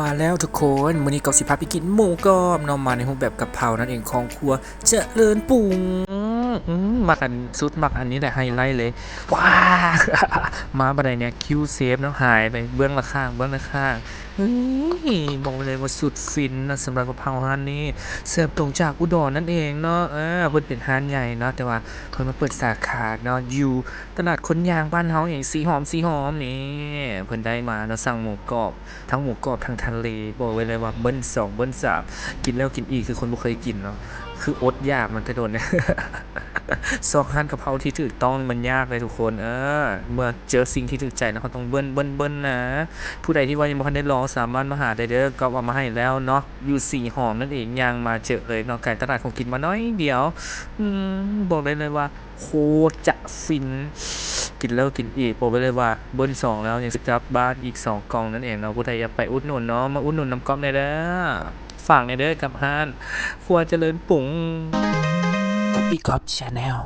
ມາແລ້ວທຸກຄົນ ມື້ນີ້ກໍຊິພາໄປກິນໝູກອບເນາະ ມາໃນຮູບແບບກະເພົານັ້ນເອງ ຂອງຄົວຈະເລີນປຸງ. ອືມ ມັກອັນ ສຸດມັກອັນນີ້ແຫຼະ ໄຮໄລເລີຍ. ວ້າ ມາບັດໃດແນວຄິວເຊຟເນາະ ຫາຍໄປເບື້ອງລະຂ້າງ ເບື້ອງລະຂ້າງ. ເອີຍ ບອກໄວ້ເລີຍວ່າສຸດຟິນນະ ສຳລັບກະເພົາຮ້ານນີ້ ເສີບຕົງຈາກອຸດອນນັ້ນເອງເນາະ. ເອີ ເພິ່ນເປັນຮ້ານໃຫຍ່ເນາະ ແຕ່ວ່າເພິ່ນມາເປີດສາຂາເນາະ ຢູ່ຕະຫຼາດຄົນຍ່າງບ້ານເຮົາເອງ ສີຫອມ ສີຫອມ. ນີ້ ເພິ່ນໄດ້ມາເນາະ ສັ່ງໝູກອບ ທັງໝູກອບ ທັງທະເລ. ບອກໄວ້ເລີຍວ່າເບິ້ນສອງ ເບິ້ນສາມ ກິນແລ້ວກິນອີກ ຄືຄົນບໍ່ເຄີຍກິນເນາະ ຄືອົດຢາກມາແຕ່ດົນ. ຊອກຮ້ານກະເພົາທີ່ຖືກຕ້ອງມັນຍາກເລີຍທຸກຄົນ. ເອີ ເມື່ອເຈີສິ່ງທີ່ຖືກໃຈແລ້ວ ເຮົາຕ້ອງເບິ້ນ ເບິ້ນ ເບິ້ນນະ. ຜູ້ໃດທີ່ວ່າຍັງບໍ່ທັນໄດ້ລອງ ສາມາດມາຫາໄດ້ເດີ ກະເອົາມາໃຫ້ແລ້ວເນາະ ຢູ່ສີຫອມນັ້ນເອງ. ຍ່າງມາເຈີເລີຍເນາະ ໃກ້ຕະຫຼາດຂອງກິນມາໜ້ອຍດຽວ. ອືມ ບອກໄດ້ເລີຍວ່າ ໂຄດຈະຟິນ ກິນແລ້ວກິນອີກ. ບອກໄວ້ເລີຍວ່າເບິ້ນສອງແລ້ວ ຍັງຊິກັບບ້ານອີກສອງກ່ອງນັ້ນເອງເນາະ. ຜູ້ໃດຢາກໄປອຸດໜູນເນາະ ມາອຸດໜູນນຳກອບແດ່ເດີ. ຝາກແດ່ເດີກັບຮ້ານຄົວຈະເລີນປຸງ Copy Cop Channel.